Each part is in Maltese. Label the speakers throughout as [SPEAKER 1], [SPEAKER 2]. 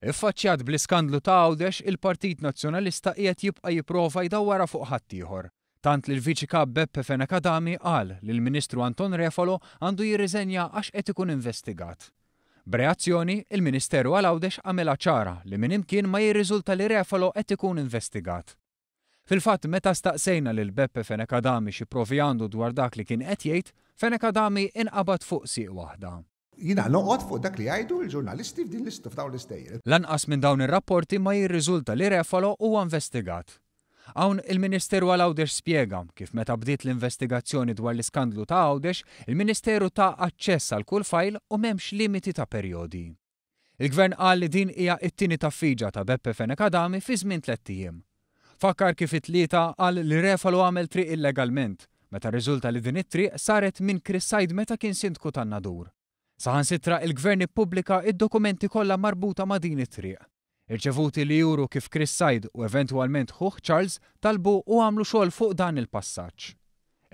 [SPEAKER 1] Iffaċċjat bl-iskandlu ta' Għawdex, il-Partit Nazzjonalista qiegħed jibqa' jipprova jdawwarha fuq ħaddieħor. Tant li l-Viċi Kap Beppe Fenech Adami qal li l-Ministru Anton Refalo għandu jirriżenja għax qed ikun investigat. B'reazzjoni, il-Ministeru għal Għawdex għamilha ċara li minn imkien ma jirriżulta li Refalo qed ikun investigat. Fil-fatt, meta staqsejna lil Beppe Fenech Adami xi provi għandu dwar dak li kien qed jgħid, Fenech Adami inqabad fuq sieq waħda.
[SPEAKER 2] Jiena noqgħod fuq dak li jgħidu l-ġurnalisti f'din f'dawn l-istejjer.
[SPEAKER 1] Lanqas minn dawn ir-rapporti ma jirriżulta li Refalo huwa investigat. Hawn il-Ministeru għal Għawdex spjega kif meta bdiet l-investigazzjoni dwar l-iskandlu ta' Għawdex, il-Ministeru ta aċċess għal kull fajl u m'hemmx limiti ta' perjodi. Il-Gvern qal li din hija t-tieni taffiġa ta' Beppe Fenech Adami fi żmien tlett ijiem. Fakkar kif it-Tlieta qal li Refalo għamel triq illegalment, meta rriżulta li din it-triq saret minn Chris Said meta kien Sindku tan-Nadur. Saħansitra il-Gvern ippubblika d-dokumenti kollha marbuta ma' din it-triq. Irċevuti li juru kif Chris Said u eventwalment ħuh Charles talbu u għamlu xogħol fuq dan il-passaġġ.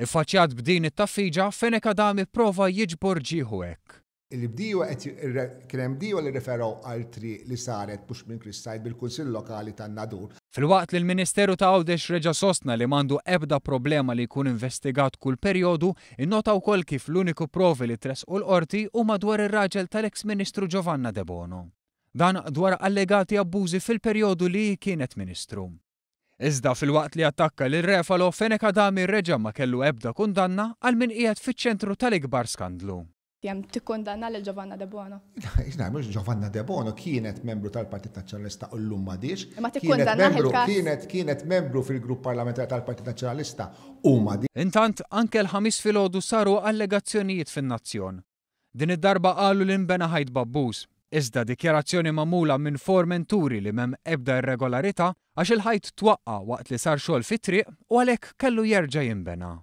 [SPEAKER 1] Iffaċċjat b'din it-taffiġa, Fenech Adami pprova jiġbor ġieħu hekk.
[SPEAKER 2] Il-bdiewa qed kien hemm bdiewa li rriferew għal triq li saret mhux minn Chris Said mill-Kunsill Lokali tan-Nadur.
[SPEAKER 1] Filwaqt li l-Ministeru ta' Għawdex reġa' sostna li m'għandu ebda problema li jkun investigat kull perjodu, innota wkoll kif l-uniku provi li tressqu l-Qorti huma dwar ir-raġel tal-eks Ministru Giovanna Debono. Dan dwar allegati abbużi fil-perjodu li hi kienet Ministru. Iżda filwaqt li attakka lil Refalo, Fenech Adami reġa' ma kellu ebda kundanna għal min qiegħed fiċ-ċentru tal-ikbar skandlu.
[SPEAKER 3] Kemm tikkundanna lil Giovanna Debono?
[SPEAKER 2] Jiena mhux Giovanna Debono kienet membru tal-Partit Nazzjonalista u llum m'għadhiex.
[SPEAKER 3] Imma tikkundannah il-każ?
[SPEAKER 2] Kienet kienet membru fil-grupp parlamentari tal-Partit Nazzjonalista u m'għadhiex.
[SPEAKER 1] Intant, anke l-Ħamis filgħodu saru allegazzjonijiet fin-Nazzjon. Din id-darba qalu li nbena ħajt b'abbuż. Iżda dikjarazzjoni magħmula minn foreman turi li m'hemm ebda irregolarità għax il-ħajt twaqqa' waqt li sar xogħol fit-triq u għalhekk kellu jerġa' jinbena.